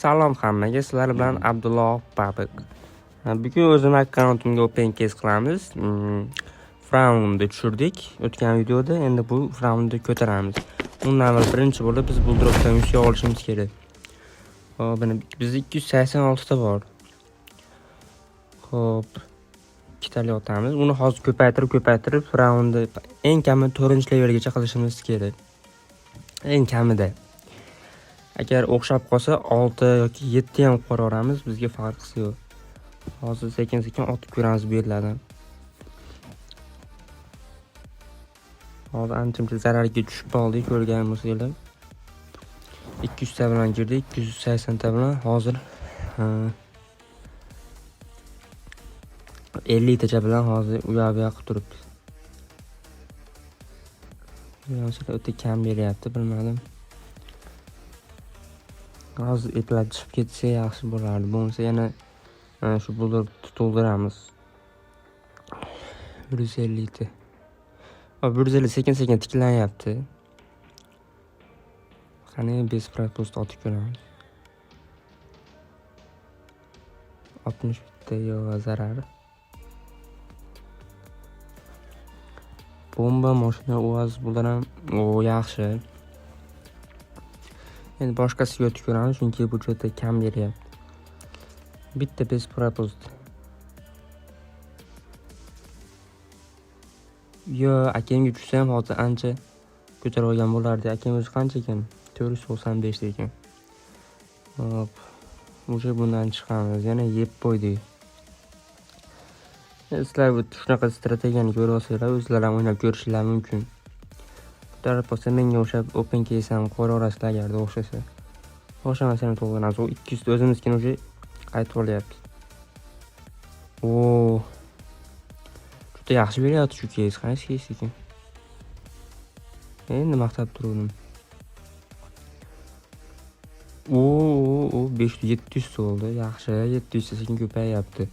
Salom hammaga, sizlar bilan Abdulloh Babik. Bugun o'zim akkauntimga open case qilamiz. Frownni tushirdik o'tgan videoda, endi bu frownni ko'taramiz. Undan avval birinchi bo'lib biz bulldropdan 100 olishimiz kerak. Xo'p, buni bizda 286 ta bor. Xo'p, ikkitali otamiz. Uni hozir ko'paytirib frownni eng kami 4-levelgacha qilishimiz kerak. Eng kamida. Agar o'xshab qolsa 6 yoki 7 ham qo'yaveramiz, bizga farqi yo'q. Hozir sekin-sekin otib ko'ramiz bu yerlardan. Hozir ancha-muncha zararga tushib qoldik, ko'rgan bo'lsanglar. 200 ta bilan kirdik, 280 ta bilan hozir 50 tacha bilan hozir u yoq bu yoq qilib turibdi. Bu o'ta kam beryapti, bilmadim. Hozir eplab chiqib ketsa yaxshi bo'lardi. Bo'lmasa yana shu bulldropni to'ldiramiz. 150 ta. Hop, 150 sekin-sekin tiklanyapti. Qani 5 propust otib ko'ramiz. 61 ta yo'q zarar. Bomba, mashina, UAZ bular ham o yaxshi. Endi boshqasiga o'tib ko'ramiz, chunki bu juda kam beryapti. Bitta 5 propust. Yo, akamga tushsa ham hozir ancha ko'tarib olgan bo'lardi. Akam o'zi qancha ekan? 495 ekan. Hop. O'sha bundan chiqamiz. Yana yeb qo'ydik. Sizlar bu shunaqa strategiyani ko'rib olsanglar, o'zlari ham o'ynab ko'rishlari mumkin. Ko'tarib qolsa menga o'xshab open case ham qo'yaverasizlar agarda o'xshasa. O'xshamasa ham to'g'ri. U 200 ta o'zimiznikini уже qaytib olyapti. O. Juda yaxshi beryapti shu case. Qaysi case ekan? Endi maqtab turdim. O, o, 500 700 bo'ldi. Yaxshi, 700 ta sekin ko'payyapti.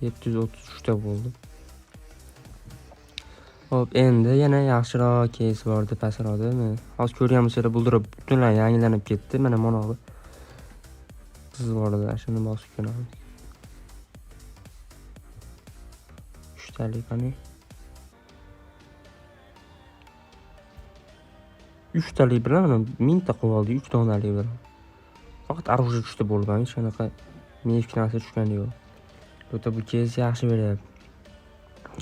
733 ta bo'ldi. Xo'p, endi yana yaxshiroq case bor deb pastroqda. Hozir ko'rgan bo'lsanglar, bulldrop butunlay yangilanib ketdi. Mana mana bu qiz bor edi, shuni bosib ko'ramiz. 3 talik qani? 3 talik bilan mana 1000 ta qilib oldik, 3 donalik bilan. Faqat orужие tushdi bo'ldi, hech qanaqa mifik narsa tushgani yo'q. O'ta bu case yaxshi beryapti.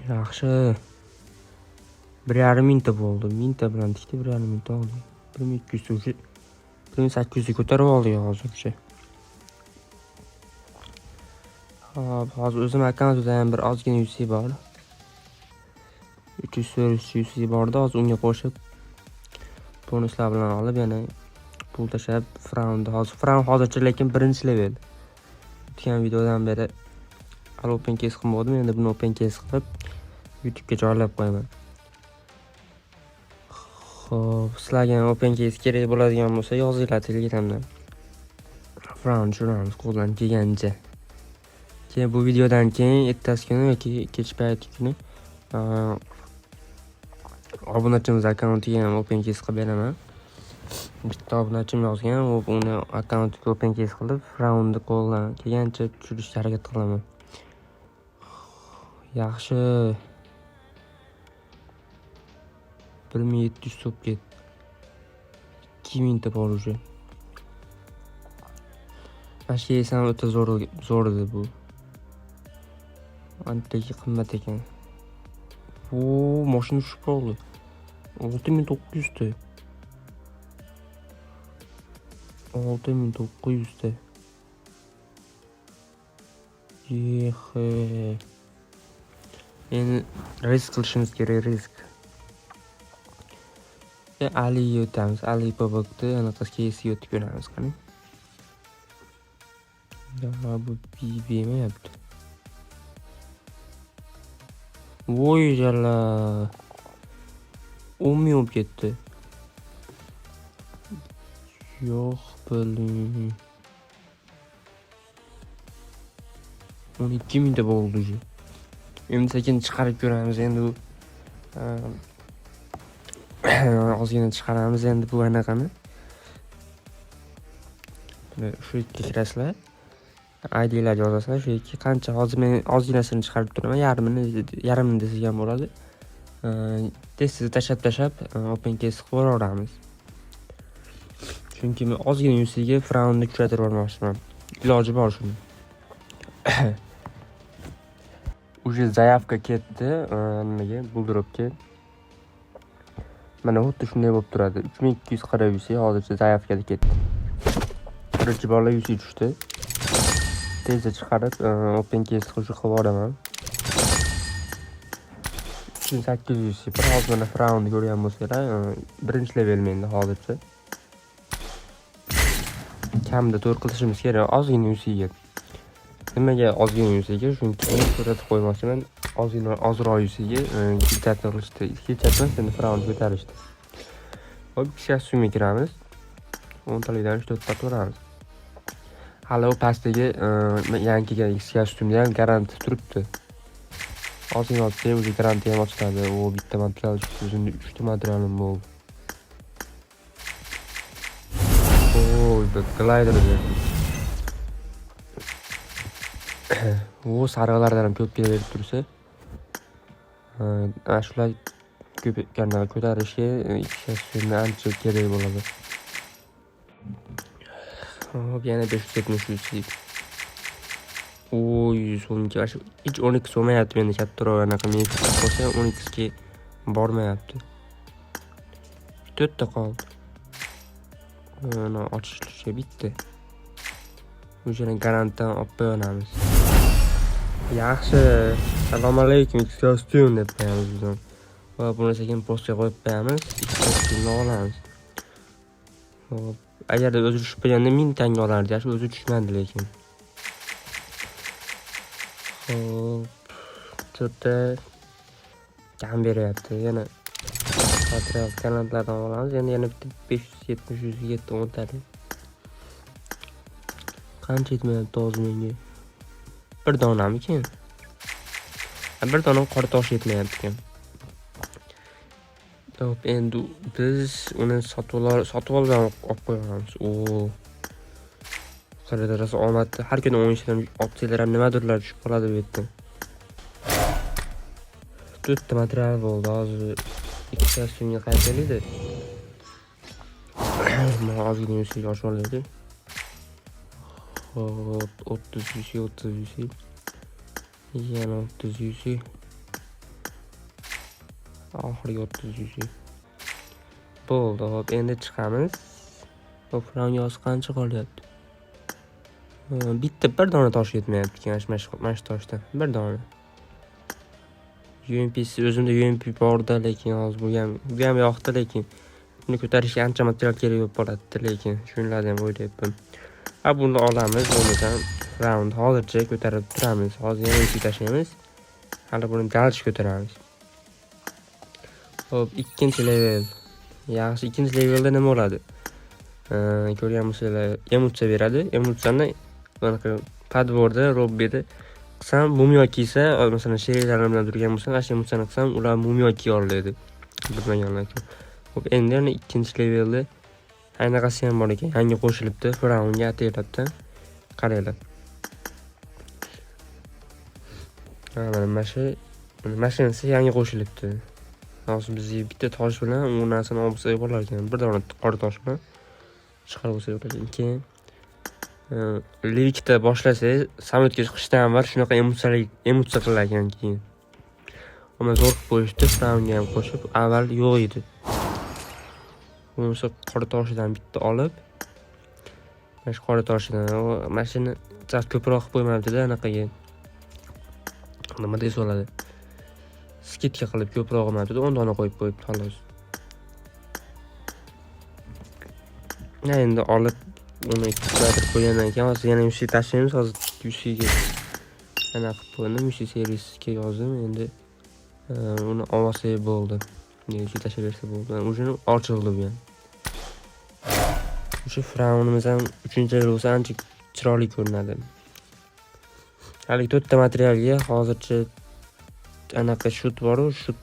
Yaxshi. 1,5 mingta bo'ldi. 1000 ta bilan tikdi, 1,5 mingta oldik. 1200 ta уже 1800 ta ko'tarib oldik hozircha. Hop, hozir o'zim akkauntimda ham bir ozgina UC bor. 300 UC bordi, hozir unga qo'shib bonuslar bilan olib yana pul tashlab frownni hozir frown hozircha lekin birinchi level. O'tgan videodan beri hali open case qilmadim, endi buni open case qilib YouTube'ga joylab qo'yaman. Xo'p, sizlarga ham open case kerak bo'ladigan bo'lsa yozinglar Telegramdan. Frown tushiramiz qo'ldan kelgancha. Keyin bu videodan keyin ertasi kuni yoki kech payti kuni obunachimiz akkauntiga ham open case qilib beraman. Bitta obunachim yozgan, u uni akkauntiga open case qilib, frownni qo'ldan kelgancha tushirishga harakat qilaman. Yaxshi. 1700 bo'lib ketdi. 2000 ta bor уже. Mana shu case ham o'ta zo'r edi bu. Anchalik qimmat ekan. O, mashina tushib qoldi. 6900 ta. 6900 ta. Ehe. Endi risk qilishimiz kerak, risk. Aliga o'tamiz. Ali Babakni anaqa case'ga o'tib ko'ramiz, qani. Ya bu bermayapti. Voy jala. 10 ming bo'lib ketdi. Yo'q, biling. 12 mingta bo'ldi уже. Endi sekin chiqarib ko'ramiz endi u. Ozgina chiqaramiz endi bu anaqani. Shu yerga kirasizlar. IDlar yozasizlar. Shu yerga qancha hozir men ozginasini chiqarib turaman, yarmini desak ham bo'ladi. Tez-tez tashlab open case qilib yuboramiz. Chunki men ozgina UCga Frownni kuchaytirib yubormoqchiman. Iloji bor shuni. Уже заявка ketdi, nimaga? Bulldropga. Mana xuddi shunday bo'lib turadi. 3240 UC hozircha заявка da ketdi. Birinchi bor UC tushdi. Tezda chiqarib, open case qilib yuboraman. 3800 UC. Bir hozir mana Frownni ko'rgan bo'lsanglar, birinchi level menda hozircha. Kamida 4 qilishimiz kerak ozgina UCga. Nimaga ozgina UCga? Chunki ko'rsatib qo'ymoqchiman. Ozgina ozroq UCga kilchatni qilishdi. Kilchat emas, endi Frownni ko'tarishdi. Hop, kostyumga kiramiz. 10 talikdan 3-4 ta ko'ramiz. Hali u pastdagi yangi kelgan X kostyumda ham garanti turibdi. Ozgina otsak, уже garanti ham ochiladi. U bitta material tushdi, o'zimda 3 ta materialim bo'ldi. Oy, glider berdi. U sariqlardan ham ko'p berib tursa, ana shular ko'p ko'tarishga X kostyumni ancha kerak bo'ladi. Hop, yana 570 UC. Oy, so'nggi mana shu hech 12 bo'lmayapti menda, kattaroq anaqa mifik bo'lsa 12 ga bormayapti. 4 ta qoldi. Mana ochishga bitta. O'shani garantdan olib qo'yamiz. Yaxshi. Assalomu alaykum, X kostyum deb qo'yamiz biz ham. Va buni sekin postga qo'yib qo'yamiz. X kostyumni olamiz. Hop, agarda o'zi tushib qo'yganda 1000 tanga olardi. Yaxshi, o'zi tushmadi lekin. Hop, to'rtta kam beryapti. Yana material kanallardan olamiz. Endi yana bitta 570 107 10 talik. Qancha yetmayapti hozir menga? Bir donamikin? Bir dona qora tosh yetmayapti ekan. Hop, endi biz uni sotib olib olib qo'yamiz. O. Qarada rosa omad. Har kuni o'yinchidan olsanglar ham nimadirlar tushib qoladi bu yerdan. 4 ta material bo'ldi. Hozir ikki kostyumga qaytaylik-da. Mana ozgina UCga oshib olaylik. Hop, 30 UC, 30 UC. Yana 30 UC. Oxirgi 30 UC. Bo'ldi, hop, endi chiqamiz. Hop, hozir qancha qolyapti? Bitta bir dona tosh yetmayapti ekan mana shu toshdan. Bir dona. UMP o'zimda UMP borda, lekin hozir bu ham yoqdi, lekin buni ko'tarishga ancha material kerak bo'lib qoladi, lekin shunlarni ham o'ylayapman. Ha, buni olamiz, bo'lmasam round hozircha ko'tarib turamiz. Hozir yana UC tashlaymiz. Hali buni дальше ko'taramiz. Xo'p, ikkinchi level. Yaxshi, ikkinchi levelda nima bo'ladi? Ko'rgan bo'lsanglar, emotsiya beradi. Emotsiyani bunaqa подбор da, robbida qilsam, mumyo kiysa, masalan, sheriklarim bilan turgan bo'lsam, ana shu emotsiyani qilsam, ular mumyo kiya oladi. Bilmaganlar uchun. Xo'p, endi yana ikkinchi levelda anaqasi ham bor ekan, yangi qo'shilibdi Frownga ataylabdan. Qaranglar. Ha, mana shu mashinasi yangi qo'shilibdi. Hozir bizga bitta tosh bilan u narsani olib olsak bo'lar ekan. Bir dona qora tosh bilan chiqarib olsak bo'lar ekan. Keyin Livikda boshlasangiz, samolyotga chiqishdan avval shunaqa emotsiya qilar ekan keyin. Ammo zo'r qilib qo'yishdi, Frownga ham qo'shib, avval yo'q edi. Bo'lmasa qora toshidan bitta olib, mana shu qora toshidan, mana shuni sal ko'proq qilib qo'ymabdi-da anaqaga. Nima desa bo'ladi? Скидка qilib ko'proq olmabdi-da, 10 dona qo'yib qo'yibdi xolos. Endi olib uni kuchaytirib qo'ygandan keyin hozir yana UC tashlaymiz. Hozir UCga anaqa qilib qo'ydim, UC servisga yozdim. Endi uni olsak bo'ldi. UC tashlab bersa bo'ldi. Уже ochildi bu ham. O'sha Frownimiz ham 3-level bo'lsa ancha chiroyli ko'rinadi. Haligi 4 ta materialga hozircha anaqa shut bor-u, shut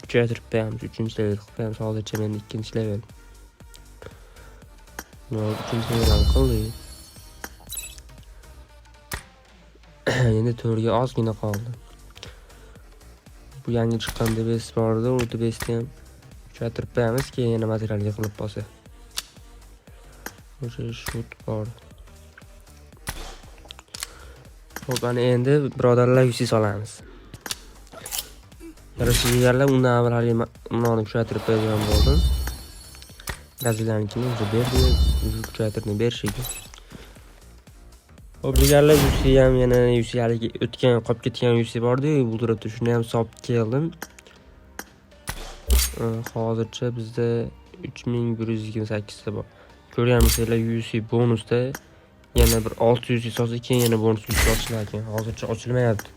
kuchaytirib qo'yamiz, 3-level qilib qo'yamiz. Hozircha menda 2-level. 3-level ham qildik. Endi 4 ga ozgina qoldi. Bu yangi chiqqan DBS bor edi, u DBSni ham kuchaytirib qo'yamiz, keyin yana material yig'ilib qolsa. O'sha shoot bor. Xo'p, ana endi, birodarlar, UC solamiz. Yarasha, jigarlar, undan avval haligi bunani kuchaytirib qo'yadigan bo'ldim. Braziliyanikini уже berdi, уже kuchaytirdi berishiga. Xo'p, jigarlar, UC ham, yana UC, haligi o'tgan qolib ketgan UC bordi, bu turibdi, shuni ham solib keldim. Hozircha bizda 3128 ta bor. Ko'rgan bo'lsanglar, UC bonusda yana bir 600 solsa, keyin yana bonus UC ochilar ekan. Hozircha ochilmayapti.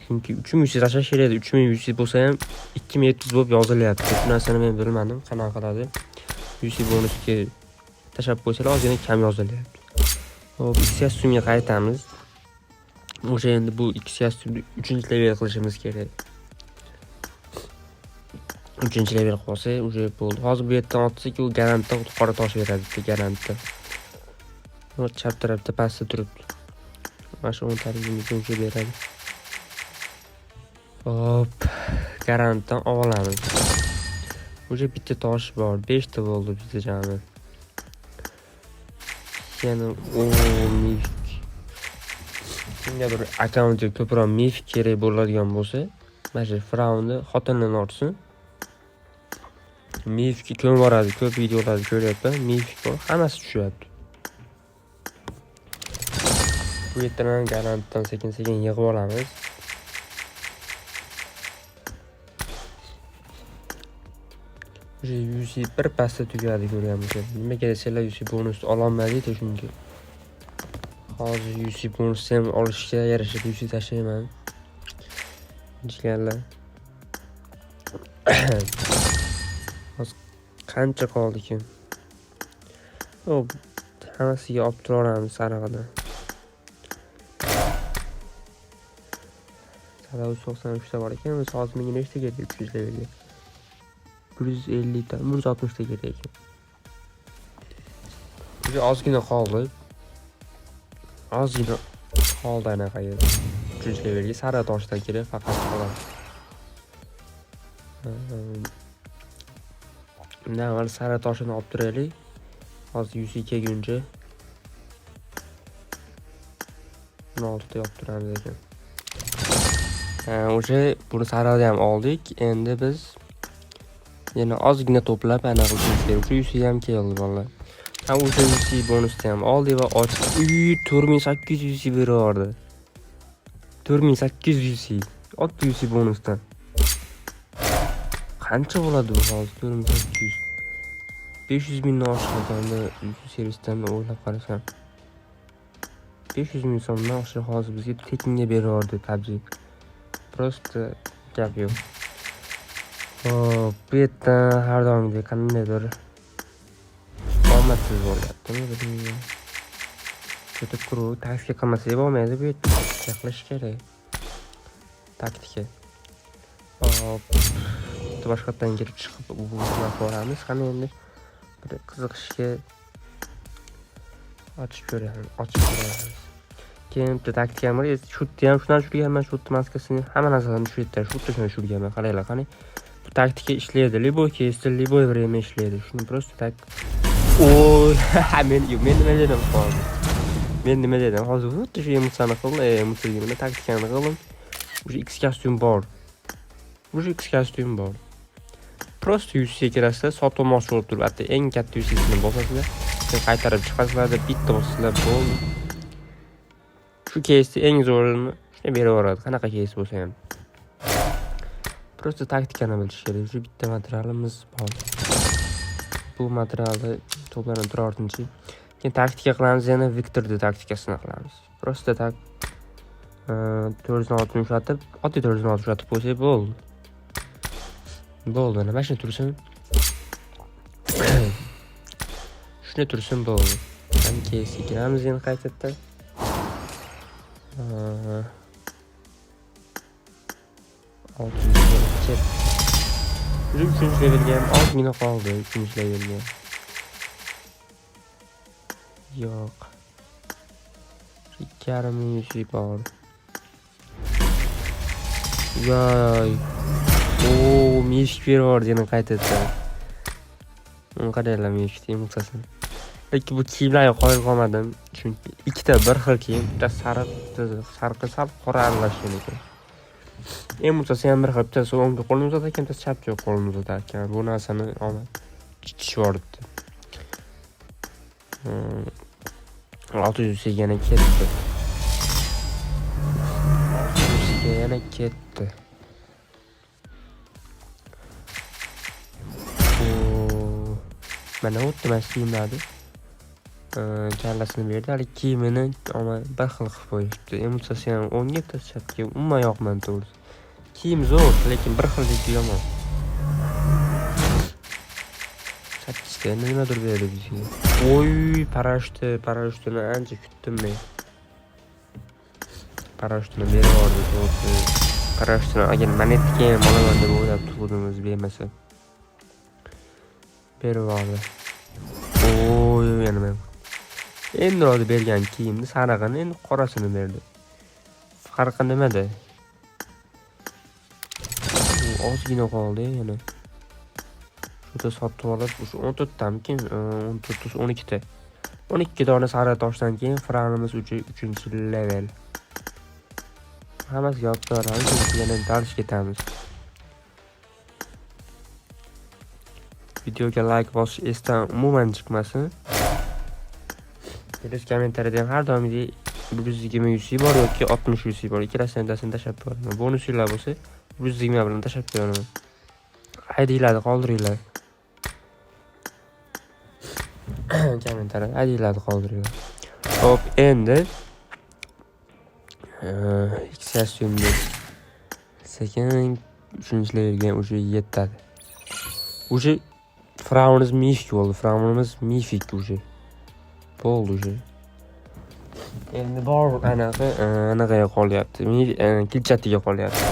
Chunki 3000 UC tashlash kerak edi. 3000 UC bo'lsa ham 2700 bo'lib yozilyapti. Shu narsani men bilmadim, qanaqa qiladi. UC bonusga tashlab qo'ysalar, ozgina kam yozilyapti. Xo'p, X sumga qaytamiz. O'sha endi bu X sumni 3-level qilishimiz kerak. 3-level qilsa, уже bo'ldi. Hozir bu yerdan otsak, u garantda qora tosh beradi, bitta garantda. Chap tarafda pastda turibdi. Mana shu o'ng tarafimizda уже beradi. Hop, garantdan olamiz. Уже bitta tosh bor, 5 ta bo'ldi bizda jami. Yana o мифик. Kimgadir akkauntga ko'proq мифик kerak bo'ladigan bo'lsa, mana shu Fraunni xotinini otsin. Мифик ko'mib boradi, ko'p videolarda ko'ryapman. Мифик bor, hammasi tushyapti. Bu yerdan ham garantdan sekin-sekin yig'ib olamiz. Уже UC bir pasda tugadi, ko'rgan bo'lsangiz. Nimaga desanglar, UC bonus ololmadik chunki. Hozir UC bonusni ham olishga yarasha UC tashlayman. Jigarlar. Hozir qancha qoldi ekan? Xo'p, hammasiga olib turaveramiz sarig'idan. 993 ta bor ekan. Biz hozir menga nechta kerak 300 levelga? 150 ta, 160 ta kerak ekan. Уже ozgina qoldi. Ozgina qoldi anaqaga. 3 levelga sariq toshdan kerak faqat, xolos. Undan avval sariq toshini olib turaylik. Hozir 100 kelguncha 16 ta yopib turamiz ekan. O'sha buni sarig'ini ham oldik. Endi biz yana ozgina to'plab anaqa qilishimiz kerak. O'sha 100 ham keldi, bolalar. Ha, o'sha 100 bonusni ham oldik va ochdik. Uy, 4800 UC berib yubordi. 4800 UC. Oddiy UC bonusdan. Qancha bo'ladi bu hozir 4800? 500 mingdan oshiq ekanda UC servisdan o'ylab qarasam. 500 ming so'mdan oshiq hozir bizga tekinga berib yubordi PUBG. Просто gap yo'q. Xo'p, bu yerdan har doimgidek qandaydir omadsiz bo'lyaptimi, bilmayman. Juda quruq taktika qilmasak bo'lmaydi bu yerda. Taktika qilish kerak. Taktika. Hop. Bitta boshqatdan kirib chiqib nima ko'ramiz. Qani endi bir qiziqishga ochib ko'ramiz, ochib ko'ramiz. Keyin bitta taktikam bor. Shutni ham shundan tushirganman, shutni maskasini, hamma narsalarni shu yerda, xuddi shuni tushirganman. Qaranglar, qani. Bu taktika ishlaydi. Любой кейсda, любой время ishlaydi. Shuni просто так. Oy, men nima dedim hozir? Men nima dedim? Hozir xuddi shu emotsiyani qildim, emotsiya deganda taktikani qildim. Уже X kostyum bor. Уже X kostyum bor. Просто UCga kirasizlar, sotib olmoqchi bo'lib turib, hatto eng katta UCsini bosasizlar, keyin qaytarib chiqasizlar deb bitta bossanglar bo'ldi. Shu keysni eng zo'rini shunday berib yuboradi, qanaqa keys bo'lsa ham. Просто taktikani bilish kerak. Shu bitta materialimiz bor. Bu materialni to'planib turartinchi. Keyin taktika qilamiz, yana Viktorni taktikasini qilamiz. Просто так 416 ushlatib, oddiy 416 ushlatib qo'ysak bo'ldi. Bo'ldi, mana shuni tursin. Shuni tursin, bo'ldi. Qani, keysga kiramiz endi qaytadan. Oltinchi ketdi. Уже uchinchi levelga ham ozgina qoldi, uchinchi levelga. Yo'q. 2,5 ming UC bor. Yoy. Oo, mifik berib yubordi yana qaytadan. Uni qaranglar mifikni emulsasini. Lekin bu kiyimlarga qoyil qolmadim, chunki ikkita bir xil kiyim, bittasi sariq, bittasi sariqqa sal qora aralashgan ekan. Emulsasi ham bir xil, bittasi o'ng qo'lini uzatar ekan, bittasi chap qo'lini uzatar ekan. Bu narsani omad chichib yuboribdi. 600 yana ketdi. 600 yana ketdi. Mana o'tdi mana kiyimlarni. Kallasini berdi. Hali kiyimini ama bir xil qilib qo'yishibdi. Emulsasi ham o'ngga, bittasi chapga. Umuman yoqmadi to'g'risi. Kiyim zo'r, lekin bir xilligi yomon. Sakkizta endi nimadir berdi bizga. Oy, parashyutini ancha kutdim men. Parashyutini berib yubordi to'g'risi. Parashyutini agar monetga ham olaman deb o'ylab turdim o'zi bermasa. Berib yubordi. Oy, yana men. Endi hozir bergan kiyimni sarig'ini endi qorasini berdi. Farqi nimada? U ozgina qoldi yana. Shuni sotib olib, o'sha 14 tamikin, 14 12 ta. 12 dona sariq toshdan keyin Franimiz 3-level. Hammasiga yopib beramiz, chunki yana dalish ketamiz. Videoga like bosish esdan umuman chiqmasin. Biz kommentariyada ham har doimgidek 120 UC bor yoki 60 UC bor. Ikkalasini bittasini tashlab qo'yaman. Bonuslar bo'lsa 120 bilan tashlab qo'yaman. ID'larni qoldiringlar. Kommentariyada ID'larni qoldiringlar. Xo'p, endi XS sekin 3-levelga уже yetadi. Уже Fraunimiz mifik bo'ldi. Fraunimiz mifik уже. Bo'ldi уже. Endi bor anaqa anaqaga qolyapti. Kilchatiga qolyapti.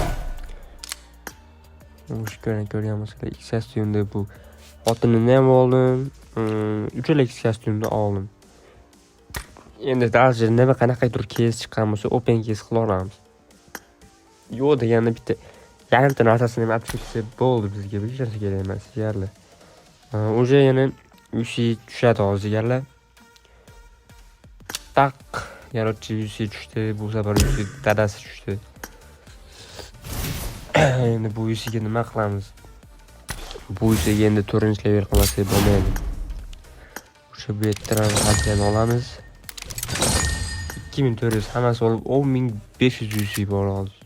O'sha ko'rgan bo'lsanglar, X kostyumda bu xotinimni ham oldim. Uchala X kostyumni oldim. Endi даже nima qanaqadir case chiqqan bo'lsa, open case qila olamiz. Yo'q deganda bitta yarimta narsasini ham olib ketsa bo'ldi bizga, hech narsa kerak emas, jigarlar. Уже yana UC tushadi hozir jigarlar. Taq, yarochi UC tushdi, bu safar UC dadasi tushdi. Endi bu UC ga nima qilamiz? Bu UC ga endi 4-level qilmasak bo'lmaydi. O'sha bu yerdan ham olamiz. 2400 hammasi olib 10500 UC bor hozir.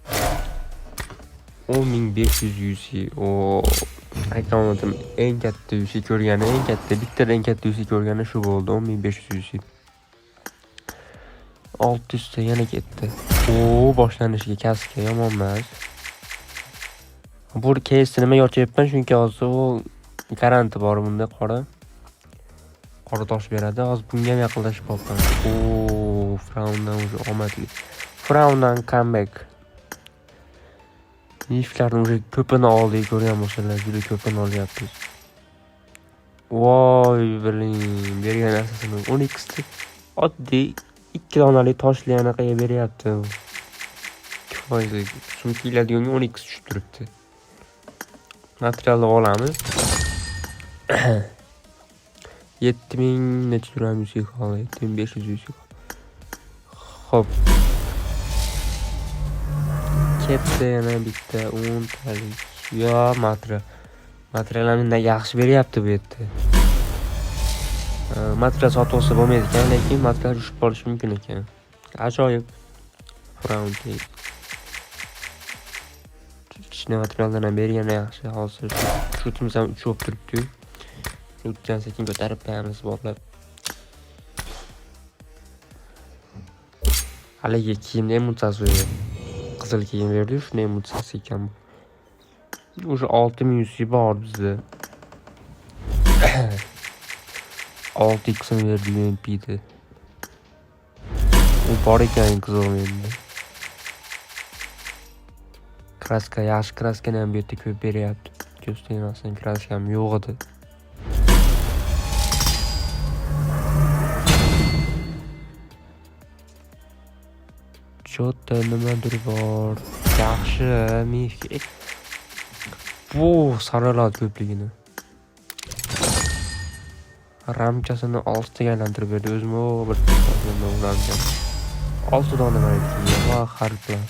10500 UC. O, akkauntim eng katta UC ko'rgani, eng katta, bittada eng katta UC ko'rgani shu bo'ldi, 10500 UC. 600 ta yana ketdi. O, boshlanishiga kaska yomon emas. Bu case'ni nimaga ochyapman? Chunki hozir u garanti bor bunda, qora. Qora tosh beradi. Hozir bunga ham yaqinlashib qolibman. O, Fraundan уже omadli. Fraundan comeback. Miflarni уже ko'pini oldik, ko'rgan bo'lsanglar, juda ko'pini olyapmiz. Voy, biling, bergan narsasini 12 ta oddiy 2 donali toshli anaqaga beryapti. 2%lik sumka illadiganga 12 tushib turibdi. Materialni olamiz. 7000 necha turamiz qoldi? 7500 UC. Xo'p. Ketdi yana bitta 10 talik. Yo, material. Materiallarni yaxshi beryapti bu yerda. Material sotib olsa bo'lmaydi ekan, lekin material tushib qolishi mumkin ekan. Ajoyib. Round case. Kichkina materialdan ham bergani yaxshi. Hozir shutimiz ham 3 bo'lib turibdi-yu. O'tgan sekin ko'tarib qo'yamiz borlab. Haligi kiyimni emulsasi qizil kiyim berdi, shuni emulsasi ekan bu. Уже 6000 UC bor bizda. 6x ni berdi UMP'da. U bor ekan qizil menda. Kraska, yaxshi kraskani ham bu yerda ko'p beryapti. Ko'z tegmasin, kraskam yo'q edi. Chota nimadir bor. Yaxshi, mifik. Bu saralad ko'pligini. Ramkasini 6 taga aylantirib berdi. O'zim bir ramkani. 6 dona maniki va harflar.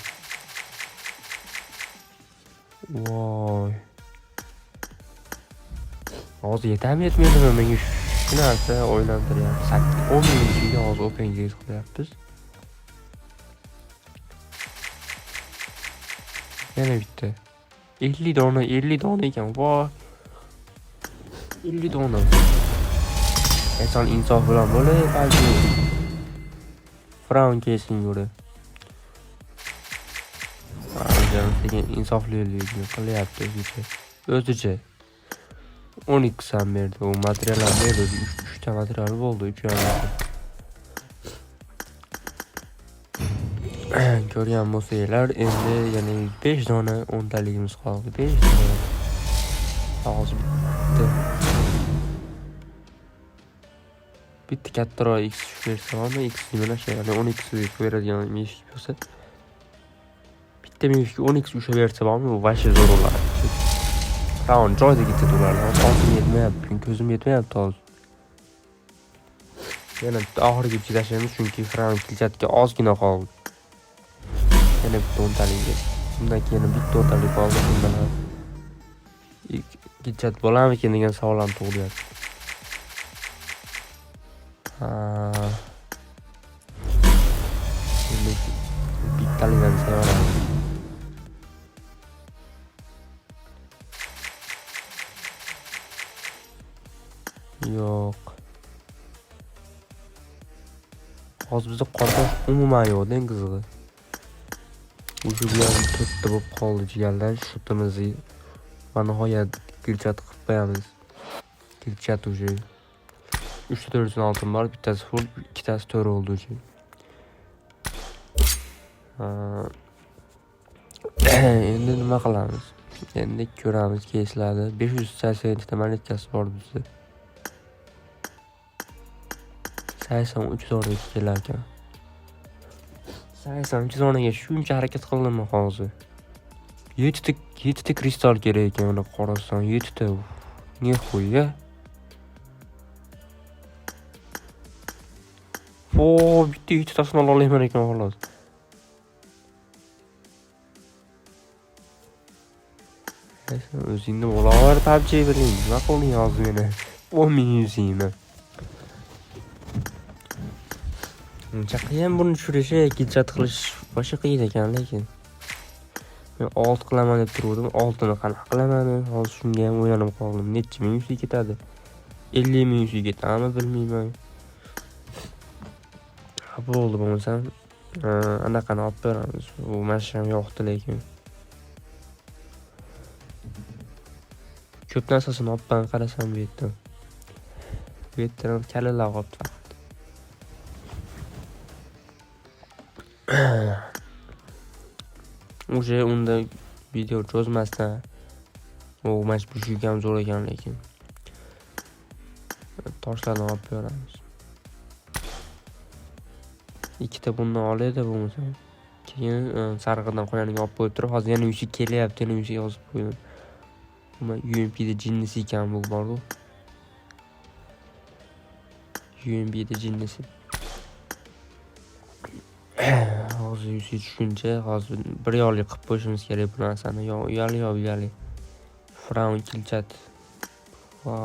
Voy. Hozir yetami yetmaydimi menga shu narsa o'ylantiryapti. 10 ming ichiga hozir open case qilyapmiz. Yana bitta. 50 dona, 50 dona ekan. Voy. 50 dona. Inson insof bilan bo'lay, balki Frown kesin yuri. Sekin insoflilikni qilyapti o'zicha. O'zicha. 12 ham berdi. U material ham berdi. O'zi 3 ta material bo'ldi, 3 yarim. Ko'rgan bo'lsanglar, endi yana 5 dona 10 taligimiz qoldi. 5 dona. Hozir bitta. Bitta kattaroq X tushib bersa bormi? X nima narsa? Ya'ni 10 X deb beradigan meshik bo'lsa. Bitta meshik 10 X ushlab bersa bormi? U vashi zo'r bo'ladi. Round joyida ketadi ular. Hozir yetmayapti, ko'zim yetmayapti hozir. Yana bitta oxirgi bitta tashlaymiz, chunki Frank kilchatga ozgina qoldi. Yana bitta o'ntalik. Undan keyin bitta o'ntalik qoldi. Bundan ham kilchat bo'larmikin degan savol ham tug'ilyapti. Ha. Endi bittalidan sayoramiz. Yo'q. Hozir bizda qortosh umuman yo'q, eng qizig'i. O'sha bilan 4 ta bo'lib qoldi jigarlar. Shutimizni va nihoyat kilchat qilib qo'yamiz. Kilchat уже. 3 ta 4 oltin bor, bittasi full, ikkitasi 4 oldi уже. Endi nima qilamiz? Endi ko'ramiz keyslarni. 580 ta monetkasi bor bizda. 83 donaga kelar ekan. 83 donaga shuncha harakat qildimmi hozir? 7 ta kristal kerak ekan, uni qarasam 7 ta. Nixuya. O, bitta 7 tasini ola olmayman ekan xolos. O'zingni bo'laver PUBG biling. Nima qilding hozir meni? 10 ming yuzingni. Uncha qiyin buni tushirishi, kilchat qilish boshqa qiyin ekan, lekin men 6 qilaman deb turgandim. 6ni qanaqa qilaman? Hozir shunga ham o'ylanib qoldim. Necha ming yuzga ketadi? 50 ming yuzga ketadimi bilmayman. Ha, bo'ldi bo'lmasam, anaqani olib beramiz. U mana shu ham yoqdi lekin. Ko'p narsasini olib qo'ygan qarasam bu yerdan. Bu yerdan kallalar qolibdi faqat. Уже unda video cho'zmasdan, u mana shu bushuk ham zo'r ekan lekin. Toshlarni olib beramiz. Ikkita bundan olaydi bo'lmasa. Keyin sarig'idan qo'yaniga olib qo'yib turib, hozir yana uysi kelyapti, yana uysi yozib qo'ydim. Nima UMP da jinnisi ekan bu bor-ku. UMP da jinnisi. Hozir uysi tushguncha hozir bir yo'li qilib qo'yishimiz kerak bu narsani. Yo uyali yo uyali. Frown kilchat. Va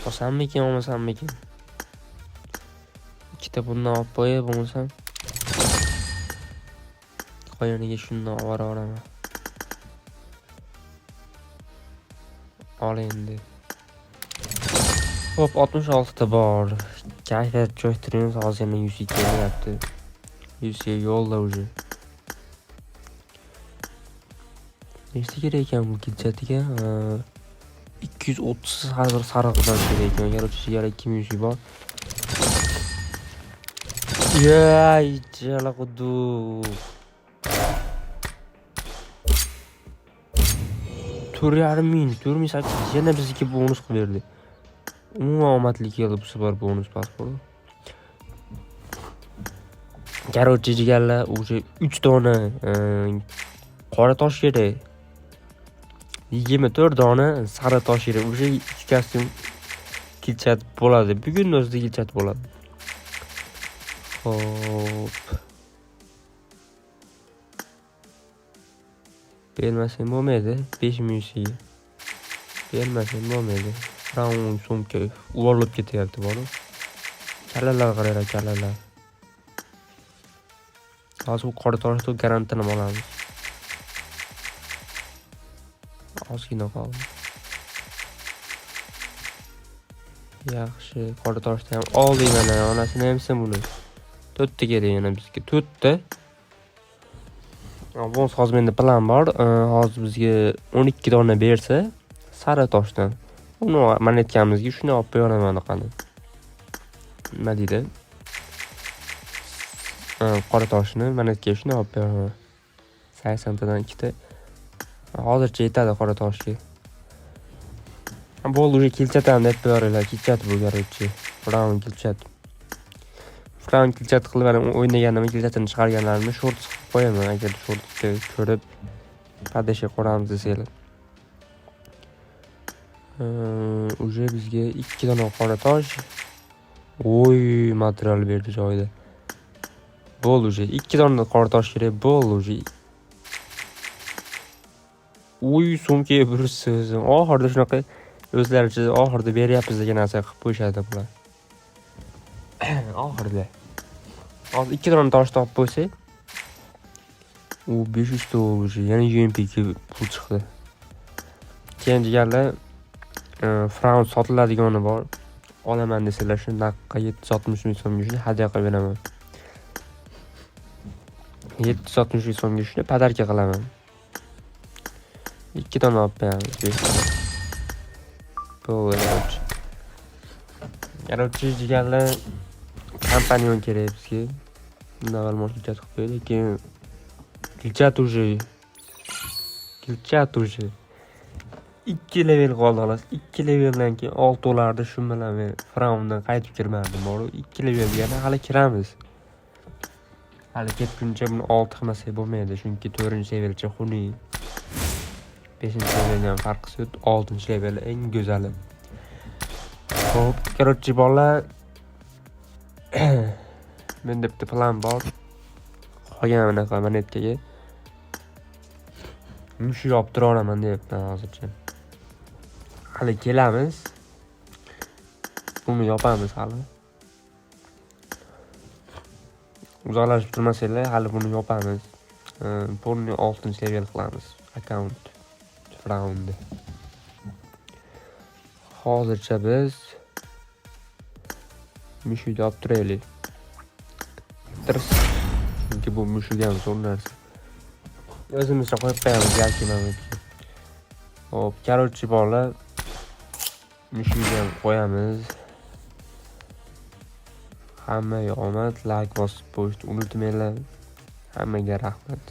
olsammikin, olmasammikin? Ikkita bundan olib qo'yay bo'lmasam. Qo'yaniga shundan olib boraman. Ol endi. Hop, 66 ta bor. Kayfiyat cho'ktiramiz, hozir yana 100 kelyapti. 100 yo'lda уже. Nechta kerak ekan bu kilchatiga? 230 har bir sarig'idan kerak ekan. Короче, chegara 2100 bor. Yay, jala quduq. 4,5 ming, 4,800 yana bizniki bonus qilib berdi. Umuman omadli keldi bu safar bonus pasport. Короче, jigarlar, уже 3 dona qora tosh kerak. 24 dona sariq tosh kerak. Уже 2 kostyum kilchat bo'ladi. Bugun o'zida kilchat bo'ladi. Xo'p. Bermasang bo'lmaydi 5100 ga. Bermasang bo'lmaydi. Brown sumka uvolib ketyapti boru. Kallalar qaranglar, kallalar. Hozir bu qora toshni garantini olamiz. Ozgina qoldi. Yaxshi, qora toshni ham oldik mana, onasini emsin buni. 4 ta kerak yana bizga, 4 ta. Bo'lmasa hozir menda plan bor. Hozir bizga 12 dona bersa sariq toshdan. Uni monetkamizga shuni olib qo'yaman anaqani. Nima deydi? Qora toshni monetkaga shuni olib qo'yaman. 80 tadan 2 ta. Hozircha yetadi qora toshga. Bo'ldi, уже kilchat ham deb qo'yaringlar. Kilchat bu, короче. Brown kilchat. Brown kilchat qilib ana o'ynaganimni kilchatini chiqarganlarimni short qilib qo'yaman. Agar shortni ko'rib padasha ko'ramiz desanglar. Уже bizga 2 dona qora tosh. Oy, material berdi joyida. Bo'ldi уже 2 dona qora tosh kerak, bo'ldi уже. Uy, sumkaga bir so'zim. Oxirida shunaqa o'zlaricha oxirida beryapmiz degan narsa qilib qo'yishadi bular. Oxirida. Hozir 2 dona tosh topib qo'ysak, u 500 ta уже yana UMP ga pul chiqdi. Keyin jigarlar, Frown sotiladigani bor. Olaman desalar shu naqqa 760 ming so'mga shuni hadya qilib beraman. 760 ming so'mga shuni подарка qilaman. 2 dona olib qo'yamiz, 5 dona. Bo'ldi, короче. Короче, jigarlar, компаньон kerak bizga. Bundan avval mashina qilib qo'ydik, keyin kilchat уже. Kilchat уже. 2 level qoldi xolos. 2 leveldan keyin 6 o'lardi. Shu bilan men Frowndan qaytib kirmadim. Boru 2 level yana hali kiramiz. Hali ketguncha buni 6 qilmasak bo'lmaydi, chunki 4-levelcha xunuk. 5-leveldan ham farqi yo'q, 6-level eng go'zali. Xo'p, короче, bolalar, menda bitta plan bor. Qolgan anaqa monetkaga mushuk olib turaveraman deyapman hozircha. Hali kelamiz. Buni yopamiz hali. Uzoqlashib turmasanglar, hali buni yopamiz. Polni 6-level qilamiz. Akkaunt round. Hozircha biz mushukni olib turaylik. Tirs. Chunki bu mushuk ham zo'r narsa. O'zimizcha qo'yib qo'yamiz yoki mana. Hop, короче, bolalar, mushukni ham qo'yamiz. Hammaga omad, like bosib qo'yishni unutmanglar. Hammaga rahmat.